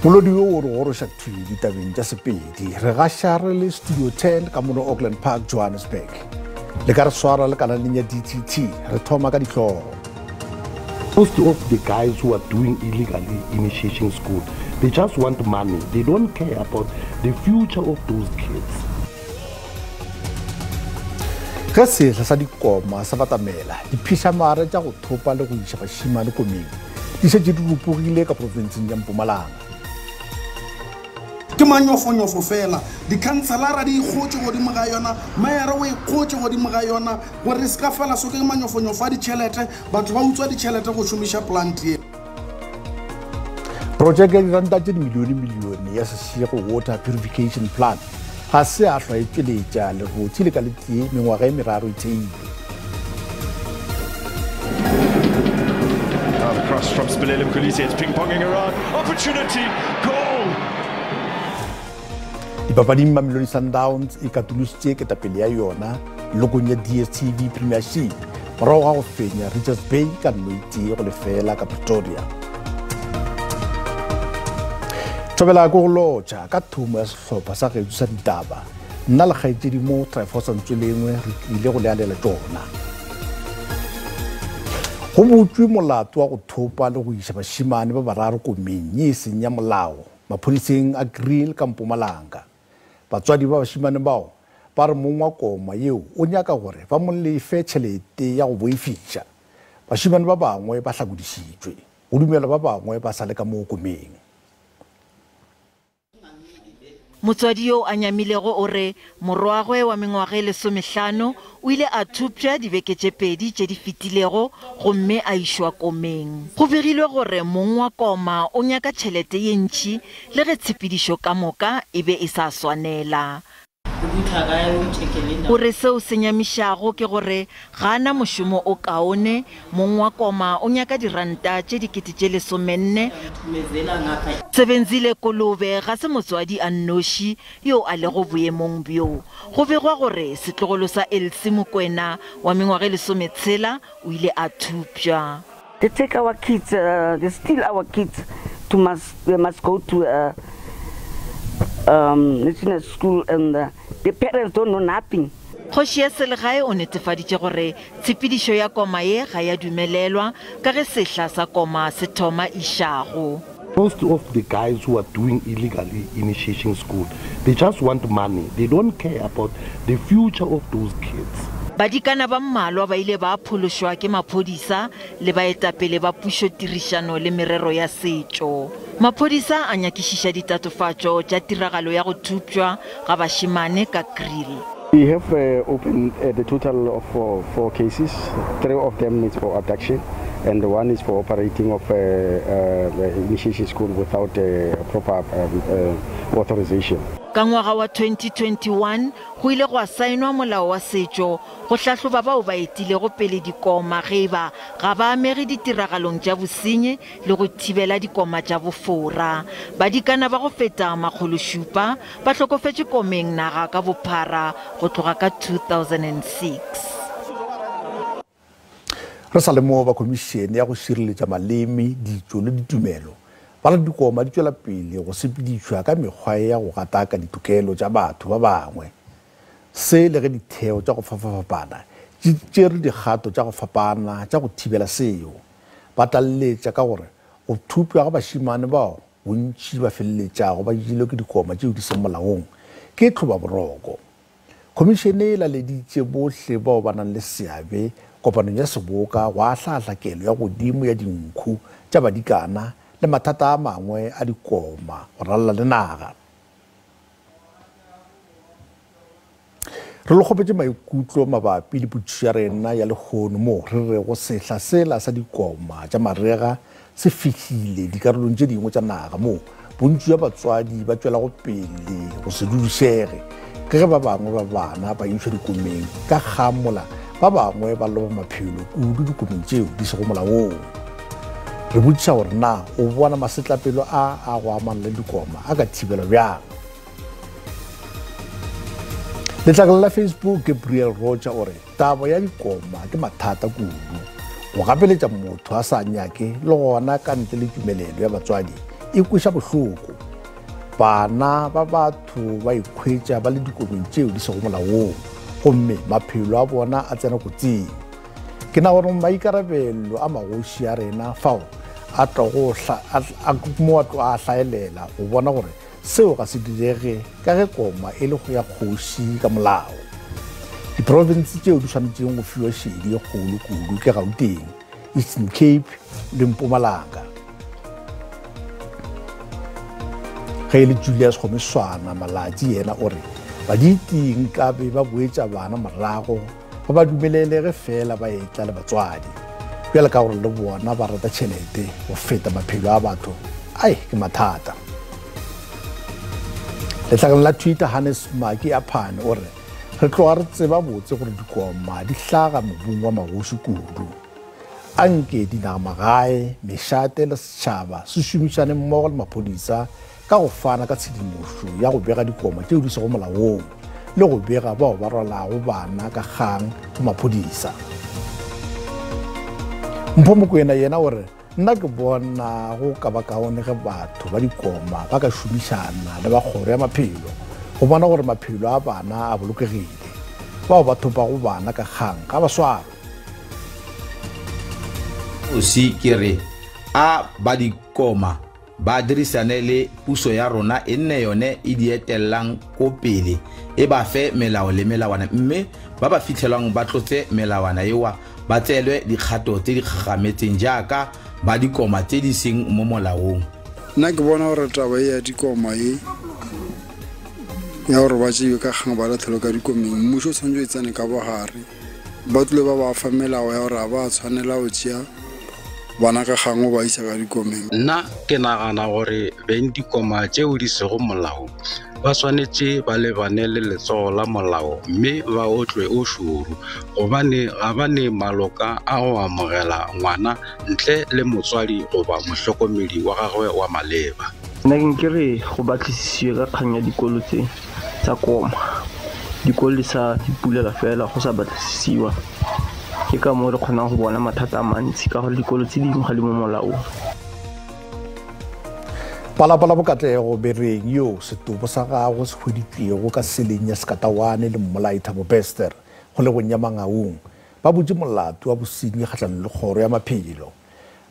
Molodi yo o re goroša thwi ditabeng tša Sepedi. Re gaša re le Studio 10 ka mono Auckland Park, Johannesburg. Le ka re swara le kanaleng ya DTT. Re thoma ka dihlogo. Most of the guys who are doing illegal initiation school, they just want money. They don't care about the future of those kids. Ge sehla sa dikoma sa batamela, diphišamare tša go thopa le go iša bašemane komeng di šetše di rupogile ka profenseng ya Mpumalanga. Ke manyofonyofo fela. Dikhanselara di ikgotše godimo ga yona, mayor o ikgotše godimo ga yona, gore e se ka fela so ke manyofonyofo a ditšhelete, batho ba utswa ditšhelete go šomiša plant ye. Projeke ya diranta tše dimilione-milione ya Seshego Water Purification Plant ga se a hlwa e tšweletša lerothi le ka letee mengwaga e meraro e theilwe. Cross from Spinelli Mkhulise, it's ping-ponging around. Opportunity, goal! Dipapading Mamelodi Sundowns e katolositše ketapele ya yona lokong ya DStv Premiership morago ga go fenya Richards Bay ka nno itee go lefela ka Pretoria. Thobela ko go lotšha ka thomo ya sehlopha sa gešo sa ditaba. Nna le kgaetšedi mo Tryphosa Ntswelengwe re tlile go le alela tšona. Go butšwe molato wa go thopa le go iša bašemane ba bararo komeng ye e seng ya molao maphodiseng a Kriel ka Mpumalanga. Batswadi ba bašemane bao ba re mong wa koma yeo o nyaka gore ba mo lefe tšhelete ya go boifiša. Bašemane ba bangwe ba hlakodišitšwe, go dumelwa ba bangwe ba sa le ka moo komeng. Motswadi yo a nyamilego o re morwagwe wa mengwaga e lesomehlano o ile a thopša dibeke tše pedi tše di fetilego gomme a išwa komeng. Go begilwe gore mong wa koma o nyaka tšhelete ye ntši le ge tshepedišo ka moka e be e sa swanela. O re seo se nyamišago ke gore ga a na mošomo o kaone, mong wa koma o nyaka diranta tše dikete tše lesomenne. Sebenzile Kolobe ga se motswadi a nnoši yo a lego boemong bjo. Go begwa gore setlogolo sa Elsie Mokwena wa mengwaga e lesometshela o ile a thupša. They take our kids, uh, they steal our kids to must, they must go to uh, um, national school and uh, the parents don't know nothing. Kgoši ya selegae o netefaditše gore tshepedišo ya koma ye ga ya dumelelwa ka ge sehla sa koma se thoma išago. Most of the guys who are doing illegal initiation school, they just want money. They don't care about the future of those kids. Badikana ba mmalwa ba ile ba phološwa ke maphodisa le baetapele ba pušo tirišano le merero ya setšo. Maphodisa a nyakišiša ditatofatšo tša tiragalo ya go thupšwa ga bašemane ka Kriel. We have uh, opened uh, the total of uh, four cases. Three of them is for abduction and one is for operating of uh, uh, initiation school without uh, proper um, uh, authorization. Ka ngwaga wa 2021 go ile gwa saenwa molao wa setšo go hlahloba bao ba etilego pele dikoma ge e ba ga ba amege ditiragalong tša bosenyi le go thibela dikoma tša bofora. Badikana ba go feta makgološupa ba hlokofetše komeng naga ka bophara go tloga ka 2006. Re sa le mo ba Khomišene ya go Šireletša Maleme, Ditšo le Ditumelo ba re dikoma di tšwela pele go sepedišwa ka mekgwa ya go gataka ditokelo tša batho ba bangwe. Se le ge ditheo tša go fapafapana di tšere dikgato tša go fapana tša go thibela seo. Ba tlaleletša ka gore go thupša ga bašemane bao bontši ba feleletšago ba jelwe ke dikoma tšeo di seng molaong ke tlhobaboroko. Khomišene e laleditše bohle bao ba nang le seabe kopanong ya seboka go ahlaahla kelo ya godimo ya dinkhu tša badikana le mathata a mangwe a dikoma go ralala le naga. Re lo kgopetše maikutlo mabapi le potšišo ya rena ya lehono moo re rego sehla sela sa dikoma tša marega se fihlile dikarolong tše dingwe tša naga moo bontši bja batswadi ba tšwelago pele go se dudišege ke ge ba bangwe ba bana ba išwa dikomeng ka kgamola ba bangwe ba loba maphelo kudu dikomeng tšeo di sego molaong. Re botšiša gore na o bona masetlapelo a a go amana le dikoma a ka thibelwa bjang? Letlakala la Facebook Gabriel Roger o re taba ya dikoma ke mathata kudu. Go gapeletša motho a sa nyake le gona ka ntle le tumelelo ya batswadi e kweša bohloko. Bana ba batho ba ikhwetša ba le dikomeng tšeo di sego molaong gomme maphelo a bona a tsena kotsing. Ke nagana gore maikarabelo a magoši a rena fao a tlogo mo a tlo a hlaelela go bona gore seo ga se direge ka ge koma e le go ya kgoši ka molao. Diprofense tšeo di swanetšeng go fiwa šedi e kgolo kudu ke Gauteng, Eastern Cape le Mpumalanga. Ge e le Julius Gomiswana Malatsi yena o re baditi nkabe ba boetša bana morago ba ba dumelele ge fela ba etla le batswadi. Bjale ka gore le bona ba rata tšhelete go feta maphelo a batho, ai ke mathata. Letlakeng la Twitter Hannes Maki Aphane o re re tloga re tseba botse gore dikoma di hlaga mobung wa magoši kudu. Anke dinagamagae, mešate le setšhaba se šomišane mmogo le maphodisa ka go fana ka tshedimošo ya go bega dikoma tšeo di sego molaong le go bega bao ba rwalago bana ka kgang go maphodisa. Mpho Mokwena yena o re nna ke bona go ka ba kaone ge batho ba dikoma ba ka šomišana le ba kgoro ya maphelo go bona gore maphelo a bana a bolokegile. Bao ba thopago bana ka kgang ga ba swarwe. Osi ke re a ba dikoma ba dirisane le puso ya rona e nne yone e di etellang ko pele e ba fe melao le melawana mme ba ba fitlhelwang ba tlotse melawana ewa ba tseelwe dikgato tse di kgagametseng jaaka ba dikoma tse di seng mo molaong. Nna ke bona gore taba e ya dikoma e ya gore ba tšeiwe ka kgang ba latlhelwe ka dikomeng, mmušo o tshwanetse o e tsene ka bogare. Ba tlile ba ba fa melao ya gore ga ba tshwanela go tšea bana ka kgang o ba isa ka dikomeng. Nna ke nagana gore beng dikoma tšeo di sego molaong ba swanetše ba lebane le letsogo la molao mme ba otlwe o šoro gobane ga ba ne maloka a go amogela ngwana ntle le motswadi goba mohlokomedi wa gagwe wa maleba. Nna ke nke re go batlisisiwe ka kgang ya dikolo tse tsa koma. Dikolo di sa ipulela fela go sa batlisisiwa, ke ka moo re kgonang go bona mathata a mantsi ka gore dikolo tse dingwe ga di mo molaong. Palapala Bokatlego Bereng yo setopo sa gagwe se hweditšwego ka seleng ya Sekatawane le mmolai Thabo Bester kgolegong ya Mangaung ba butše molato wa bosenyi kgahlanong le kgoro ya maphelo.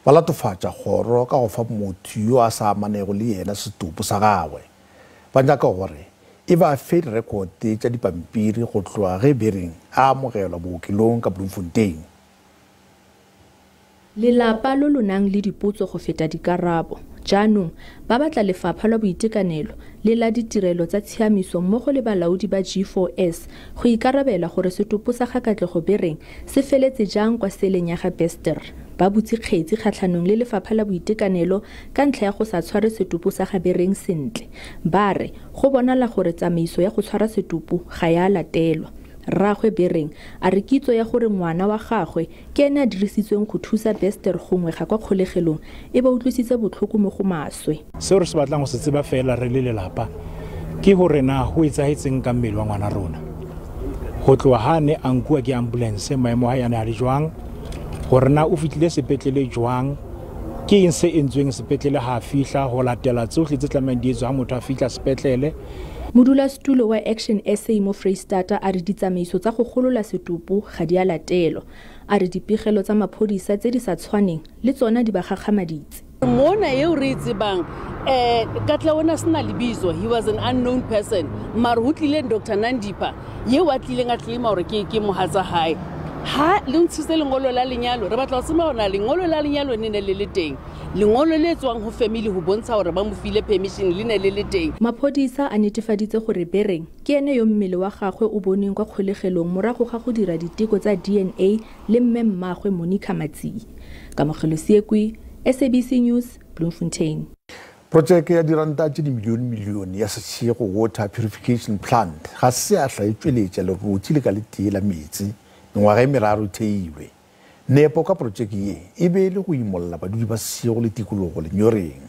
Ba latofatša kgoro ka go fa motho yo a sa amanego le yena setopo sa gagwe. Ba nyaka gore e ba fe direkote tša dipampiri go tloga ge Bereng a amogelwa bookelong ka Bloemfontein. Lelapa lo lo nang le dipotso go feta dikarabo. Jaanong ba batla Lefapha lwa Boitekanelo le la Ditirelo tsa Tshiamiso mmogo le balaodi ba G4S go ikarabela gore setopo sa ga Katlego Bereng se feletse jang kwa seleng ya ga Bester. Ba butse kgetsi kgatlhanong le Lefapha la Boitekanelo ka ntlha ya go sa tshware setopo sa ga Bereng sentle. Ba re go bonala gore tsamaiso ya go tshwara setopo ga ya latelwa. Rraagwe Bereng a re kitso ya gore ngwana wa gagwe ke ene a dirisitsweng go thusa Bester go ngwega kwa kgolegelong e ba utlwisitse botlhoko mo go maswe. Seo re se batlang go se tseba fela re le lelapa ke gore na go etsahetseng ka mmele wa ngwana rona. Go tloga ha ne a nkuwa ke ambulance, maemo a hae a ne a le jwang, gore na o fitlhile sepetlele jwang, ke eng se entsweng sepetlele ha a fihla, go latela tsohle tse tlamehang di etswe ha motho a fihla sepetlele. Modulasetulo wa Action SA mo Freistata a re ditsamaiso tsa go golola setopo ga di a latelwa. A re dipegelo tsa maphodisa tse di sa tshwaneng le tsona di ba gakgamaditse. Mona eo re e tsebang Katla o ne a sena lebitso, he was an unknown person, mare ho tlileng Doctor Nandipha yeo a tlileng a claima gore ke ke mohatsa hae. Ha le ntshitse lengolo la lenyalo, re batla ho tseba hore na lengolo la lenyalo ne ne le le teng, lengolo le tswang ho family ho bontsha hore ba mo file permission le ne le le teng. Maphodisa a netefaditse gore Bereng ke ene yo mmele wa gagwe o bonweng kwa kgolegelong morago ga go dira diteko tsa DNA le mme mmaagwe Monica Matsie. Kamogelo Seekwi, SABC News, Bloemfontein. Projeke ya diranta tše dimilione-milione ya Seshego Water Purification Plant ga se ya hla e tšweletša lerotši le ka le tee la meetse mengwaga e meraro e theilwe. Nepo ka projeke ye e be e le go imolla badudi ba Seshego le tikologo lenyoreng.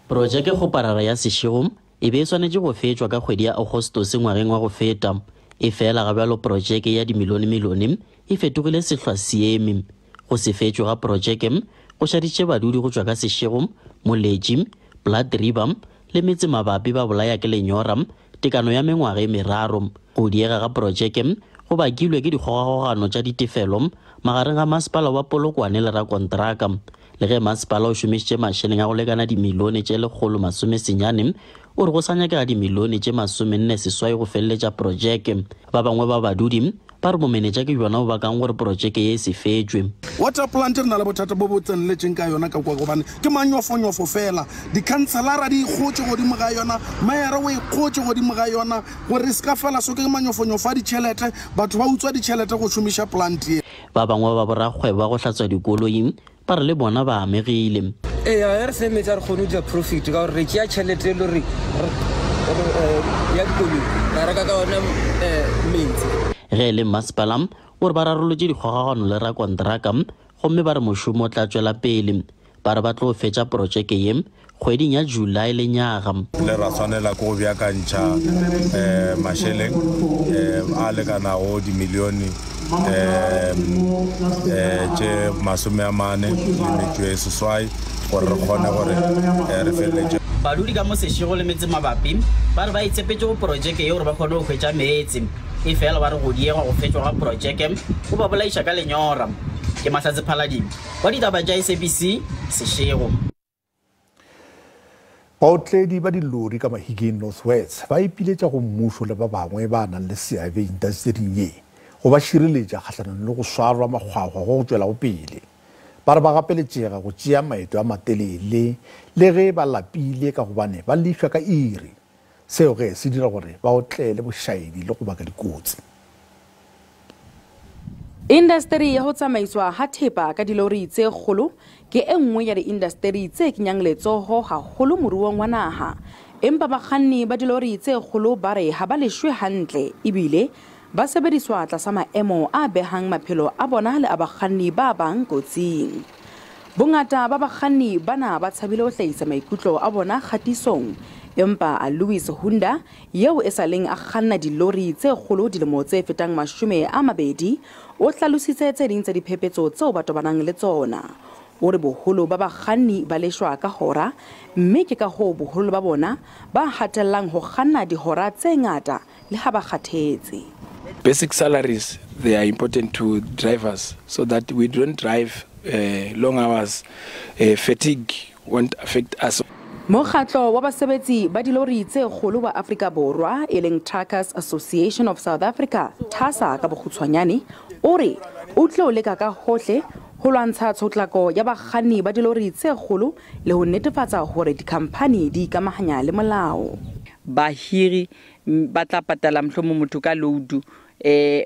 Projeke kgoparara ya Seshego e be e swanetše go fetšwa ka kgwedi ya Agostose ngwageng wa go feta. Efela ga bjalo projeke ya dimilione-milione e fetogile sehlwa-seemi. Go se fetšwe ga projeke go šaditše badudi go tšwa ka Seshego, Moletši, Blood River le metse mabapi ba bolaya ke lenyora tekano ya mengwaga e meraro. Go diega ga projeke go bakilwe ke dikgogakgogano tša ditefelo magareng ga masepala wa Polokwane le rakontraka. Le ge masepala o šomišitše mašeleng a go lekana dimilione tše 119, o re go sa nyakega dimilione tše 48 go feleletša projeke. Ba bangwe ba badudi ba re bomenetša ke bjona bo bakang gore projeke ye e se fetšwe. Water plant re na le bothata bo bo tseneletšeng ka yona ka kwa gobane ke manyofonyofo fela. Dikhanselara di ikgotše godimo ga yona, mayor o ikgotše godimo ga yona gore e se ka fela so ke manyofonyofo a ditšhelete, batho ba utswa ditšhelete go šomiša plant ye. Ba bangwe ba borakgwebo ba go hlatswa dikoloi ba re le bona ba amegile. Ee, ga re fe meetse a re kgone go dira profit ka gore re tšea tšhelete e le gore ya dikoloi ra reka ka ona metsi. Ge e le mmasepala o re ba rarolotše dikgogagano le rakontraka gomme ba re mošomo o tla tšwela pele. Ba re ba tlo fetša protšeke ye kgweding ya July lenyaga. Le ra swanela ke go beakantšha mašeleng a lekanago dimilione tše 48 gore re kgone gore re feleletše. Badudi ka mo Seshego le metse mabapi ba re ba itshepetše go protšeke ye gore ba kgone go hwetša meetse, efela ba re go diegwa go fetšwa ga protšeke go ba bolaiša ka lenyora. Ke Mahlatse Phaladimo wa ditaba tša SABC, Seshego. Baotledi ba dilori ka Mahikeng North West ba ipiletša go mmušo le ba bangwe ba nang le seabe intasetering ye go ba šireletša kgahlanong le go swarwa makgwakgwa go go tšwelago pele. Ba re ba gapeletšega go tšea maeto a matelele le ge ba lapile ka gobane ba lefša ka iri. Seo ge se dira gore ba otlele bošaedi le go baka dikotsi. Indasteri ya ho tsamaiswa ha thepa ka dilori tse kgolo ke e nngwe ya diindasteri tse kenyang letsoho haholo moruong wa naha. Empa bakganni ba dilori tse kgolo ba re ha ba leshwe hantle ebile ba sebediswa tlasa maemo a behang maphelo a bona le a bakganni ba bang kotsing. Bongata ba bakganni bana ba tshabile ho hlahisa maikutlo a bona kgatisong, empa a Louis Hunda yeo e sa leng a kganna dilori tse kgolo dilemo tse fetang 20 o hlalositse tse ding tsa diphephetso tseo ba tobanang le tsona. O re boholo ba bakganni ba leshwa ka hora, mme ke ka hoo boholo ba bona ba hatellang ho kganna dihora tse ngata le ha ba kgathetse. Basic salaries, they are important to drivers so that we don't drive long hours. Fatigue won't affect us. Mokgatlo wa basebetsi ba dilori tse kgolo wa Afrika Borwa e leng Truckers Association of South Africa, TASA ka bokgutshwanyane, o re o tlo leka ka hohle ho lwantsha tshotlako ya bakganni ba dilori tse kgolo le ho netefatsa hore dikhamphani di ikamahanya le molao. Bahiri ba tla patala mohlomong motho ka load,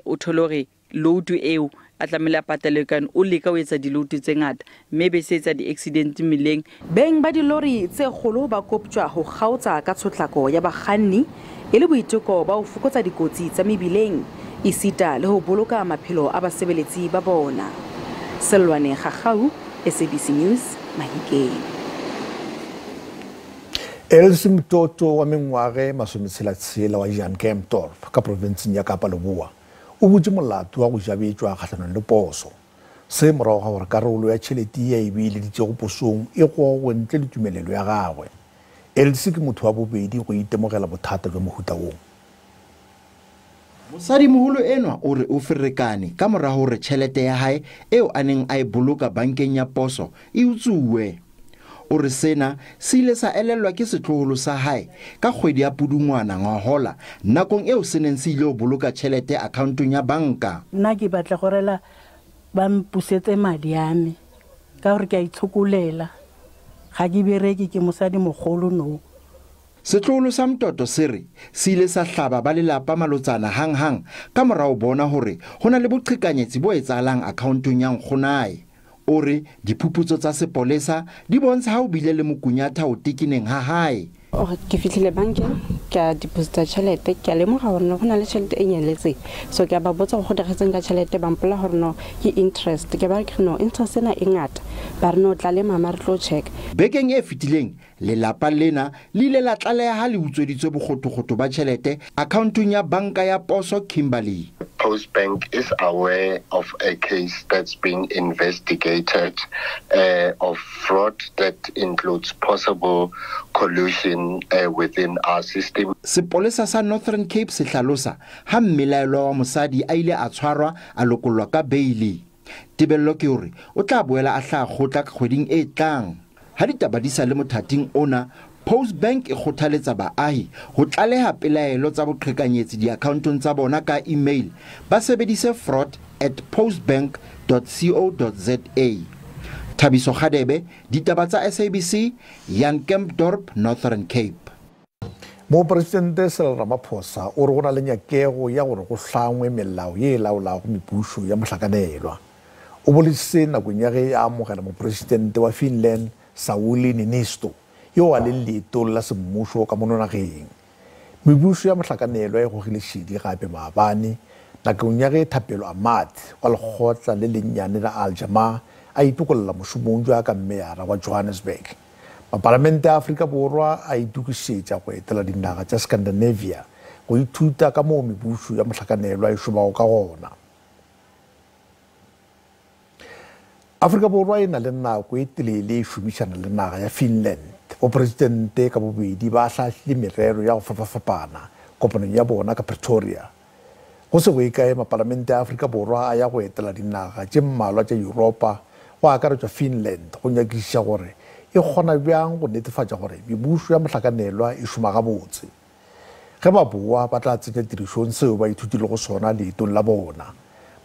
o thole hore load eo a tlamehile a patale ka yona, o leka ho etsa di-load tse ngata mme be se etsa di-accident mmileng. Beng ba dilori tse kgolo ba koptjwa ho kgaotsa ka tshotlako ya bakganni e le boiteko ba ho fokotsa dikotsi tsa mebileng esita le ho boloka maphelo a basebeletsi ba bona. Sellwane Gagau, SABC News, Mahikeng. Elsie Mtoto wa mengwaga e 66 wa Jan Kempdorp ka profenseng ya Kapa Leboa o butše molato wa go jabetšwa kgahlanong le poso. Se morago ga gore karolo ya tšhelete ye a e beeleditšego posong e gogwe ntle le tumelelo ya gagwe. Elsie ke motho wa bobedi go itemogela bothata bja mohuta wo. Mosadimoholo enwa o re o ferekane ka mora hore tjhelete ya hae eo a neng a e boloka bankeng ya poso e utsuwe. O re sena se ile sa elellwa ke setloholo sa hae ka kgwedi ya Pudungwana ngwahola nakong eo se neng se ile ho boloka tjhelete akhaontong ya banka. Nna ke batla go rela ba mpusetse madi a me ka gore ke a itshokolela, ga ke bereke, ke mosadimogolo no. Setloholo sa Mtoto se re se ile sa hlaba ba lelapa malotsana hanghang ka mora ho bona hore ho na le boqhekanyetsi bo etsahalang akhaontong ya nkgonae. O re diphuputso tsa sepolesa di bontsha ha o bile le mokunyatha ho tekeneng ha hae. Ore ke fihlile bankeng, ke a deposita tjhelete, ke a lemoga hore no go na le tjhelete e nyeletseng. So ke a ba botsa gore go diragetseng ka tjhelete, ba mpolela gore no ke interest. Ke ba re ke no interest ena e ngata, ba re no tla le mama re tlo check. Bekeng e fetileng lelapa lena le ile la tlaleha ha le utsweditswe bokgothokgotho ba tjhelete akhaontong ya banka ya poso Kimberley. Postbank is aware of a case that's being investigated uh, of fraud that includes possible collusion uh, within our system. Sepolesa sa Northern Cape se hlalosa ha mmelaelwa wa mosadi a ile a tshwarwa a lokollwa ka beili. Tebello ke hore o tla boela a hlaha kgotla kgweding e tlang. Ha ditaba di sa le mothating ona, Postbank e kgothaletsa baahi ho tlaleha pelaelo tsa boqhekanyetsi diakhaontong tsa bona ka email ba sebedise fraud at postbank co za. Thabiso Kgadebe, ditaba tsa SABC, Jan Kempdorp, Northern Cape. Mopresidente Cyril Ramaphosa o re go na le nyakego ya gore go hlangwe melao ye e laolago mebušo ya mohlakanelwa. O boletše se nakong ya ge a amogela mopresidente wa Finland Sauli Niinisto yo a leng leetong la semmušo ka mono nageng. Mebušo ya mohlakanelwa e gogile šedi gape maabane nakong ya ge Thapelo Amad wa lekgotla le lennyane la Al Jama a itokolla mošomong bjaka meyara wa Johannesburg. Mapalamente a Afrika Borwa a itokišetša go etela dinaga tša Scandinavia go ithuta ka moo mebušo ya mohlakanelwa e šomago ka gona. Afrika Borwa e na le nako e telele e šomišana le naga ya Finland. Bopresidente ka bobedi ba ahlaahlile merero ya go fapafapana kopanong ya bona ka Pretoria. Go se go ye kae mapalamente a Afrika Borwa a ya go etela dinaga tše mmalwa tša Yuropa go akaretšwa Finland go nyakišiša gore e kgona bjang go netefatša gore mebušo ya mohlakanelwa e šoma gabotse. Ge ba boa, ba tla tsenya tirišong seo ba ithutilego sona leetong la bona.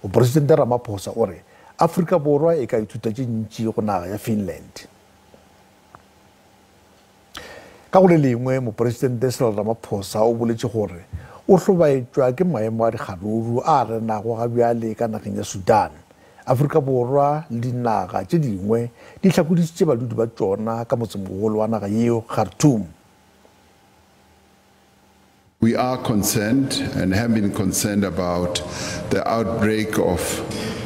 Mopresidente Ramaphosa o re Afrika Borwa e ka ithuta tše ntši go naga ya Finland. Ka go le lengwe, Mopresidente Cyril Ramaphosa o boletše gore o hlobaetšwa ke maemo a dikgaruru a a renago ga bjale ka nageng ya Sudan. Afrika Borwa le dinaga tše dingwe di hlakodišitše badudi ba tšona ka motsemogolo wa naga yeo, Khartoum. We are concerned and have been concerned about the outbreak of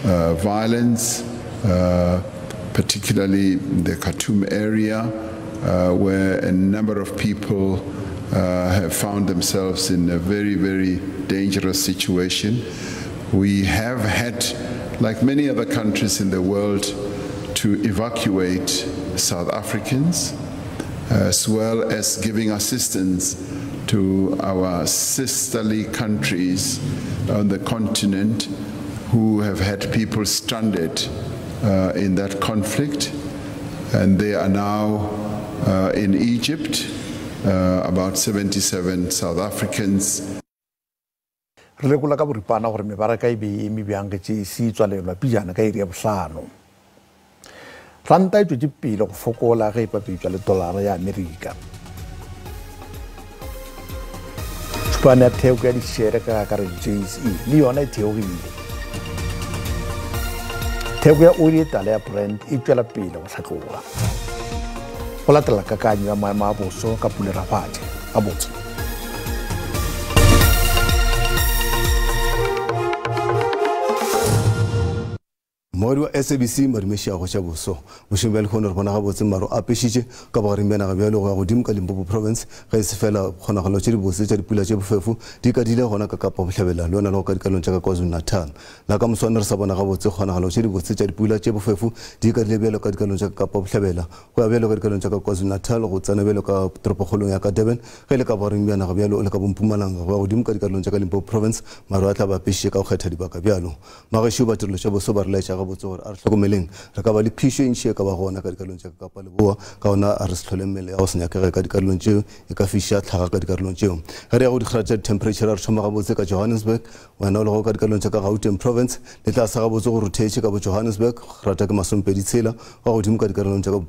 uh, violence, uh, particularly in the Khartoum area, uh, where a number of people uh, have found themselves in a very, very dangerous situation. We have had, like many other countries in the world, to evacuate South Africans, as well as giving assistance to our sisterly countries on the continent who have had people stranded uh, in that conflict. And they are now uh, in Egypt, uh, about 77 South Africans. Re lekola ka boripana gore mebaraka e be e eme bjang ge tše se tswalelwa pejana ka iri ya bohlano. Ranta e tšwetše pele go fokola ge e bapetšwa le dolara ya Amerika. Tšhupane ya theko ya dišere ka kakaretšo JSE le yona e theogile. Theko ya oli e tala ya Brent e tšwela pele go hlatloga. Go latela kakanyo ya maemo a boso ka Pule Ragwathe. Gabotse. Mmogedi wa SABC Madume Šiago Boso. Bošego bja lehono re bona gabotse maru a apešitše ka bogareng bja naga bjalo go ya godimo ka Limpopo Province ge e se fela kgonagalo tše dibotse tša dipula tše bofefo di kadile gona ka Kapa Bohlabela le yona le go ka dikalong tša ka KwaZulu-Natal. La ka moswane re sa bona gabotse kgonagalo tše dibotse tša dipula tše bofefo di kadile bjalo ka dikalong tša ka Kapa Bohlabela go ya bjalo ka dikalong tša ka KwaZulu-Natal go tsena bjalo ka toropokgolong ya ka Durban ge e le ka bogareng bja naga bjalo le ka Bompumalanga go ya godimo ka dikarolong tša ka Limpopo Province maru a tla ba apešitše ka go kgetha dibaka bjalo. Magešo ba tirelo tša boso ba re laetša gabotse gore a re hlokomeleng re ka ba le phišo e ntši e ka ba gona ka dikarolong tša ka Kapa Leboa, ka gona a re se hlole mmele ya go se nyakege ka dikarolong tšeo e ka fiša tlhaga ka dikarolong tšeo. Ge re ya go dikgara tša di-temperature re thoma gabotse ka Johannesburg, wena o lego ka dikarolong tša ka Gauteng Province le tla sa gabotse go ruthetše ka bo Johannesburg, kgrata ke masomepedi tshela, go ya godimo ka dikarolong tša ka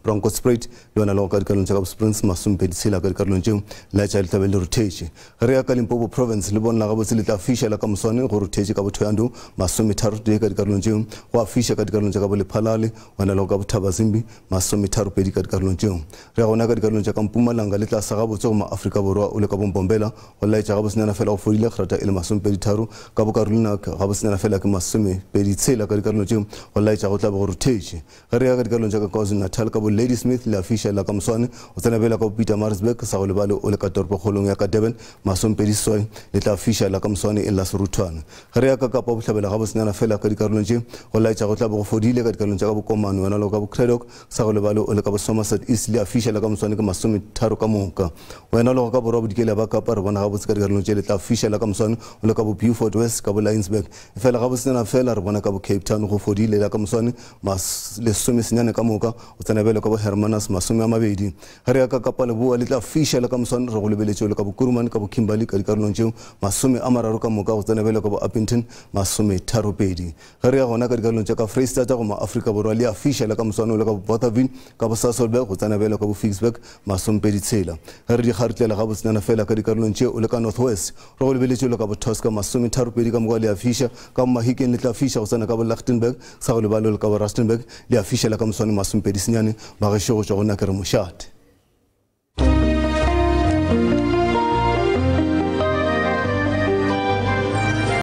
Bronkhorstspruit le wena le go ka dikarolong tša ka bo Springs masomepedi tshela ka dikarolong tšeo laetša le tla be le ruthetše. Ge re ya ka Limpopo Province, le bonala gabotse le tla fiša la ka moswane go ruthetše ka bo Thohoyandou, masometharotee ka dikarolong tšeo. Go a fiša ka dikarolong tša ka bo Lephalale, gona le go ka bo Thabazimbi, masometharopedi ka dikarolong tšeo. Re ya gona ka dikarolong tša ka Mpumalanga le tlase gabotse go ma-Afrika Borwa o le ka bo Mbombela, go laetša gabotsenyana fela go fodile kgrata e le masomepeditharo, ka bo Karolina gabotsenyana fela ke masomepeditshela ka dikarolong tšeo, go laetša go tla be go ruthetše. Ge re ya ka dikarolong tša ka KwaZulu-Natal ka bo Ladysmith le a fiša la ka moswane, o tsena bjale ka bo Pietermaritzburg sa go lebale o le ka toropokgolong ya ka Durban, masomepediseswai le tla fiša la ka moswane e le la seruthwane. Ge re ya ka Kapa Bohlabela gabotsenyana fela ka dikarolong tše, go laetša go tla be go fodile ka dikarolong tša ka bo Komani wena le ka bo Cradock sa go lebale o le ka bo Somerset East le a fiša la ka moswane ke masometharo ka moka. Wena le go ka Borwa Bodikela ba Kapa re bona gabotse ka dikarolong tše le tla fiša la ka moswane o le ka bo Beaufort West ka bo Laingsburg. Efela gabotsenyana fela re bona ka bo Cape Town go fodile la ka moswane lesomesenyane ka moka o tsena bjalo ka bo Hermanus 20. Ge re ya ka Kapa Leboa le tla fiša le ka moswane re go lebeletše o le ka bo Kuruman ka bo Kimberley ka dikarolong tšeo 30 ka moka go tsena bjalo ka bo Upington 32. Ge re ya gona ka dikarolong tša ka Freistata go ma-Afrika Borwa le a fiša le ka moswane o le ka bo Bothaville ka bo Sasolburg go tsena bjalo ka bo Ficksburg 26. Ge re di kgarutlela gabotsenyana fela ka dikarolong tše o le ka North West re go lebeletše o le ka bo Tosca 32 ka moka le a fiša ka bo Mahikeng le tla fiša go tsena ka bo Lichtenburg sa go lebale o le ka bo Rustenburg le a fiša le ka moswane 29 bagešo go tšwa go nna ke re mošate.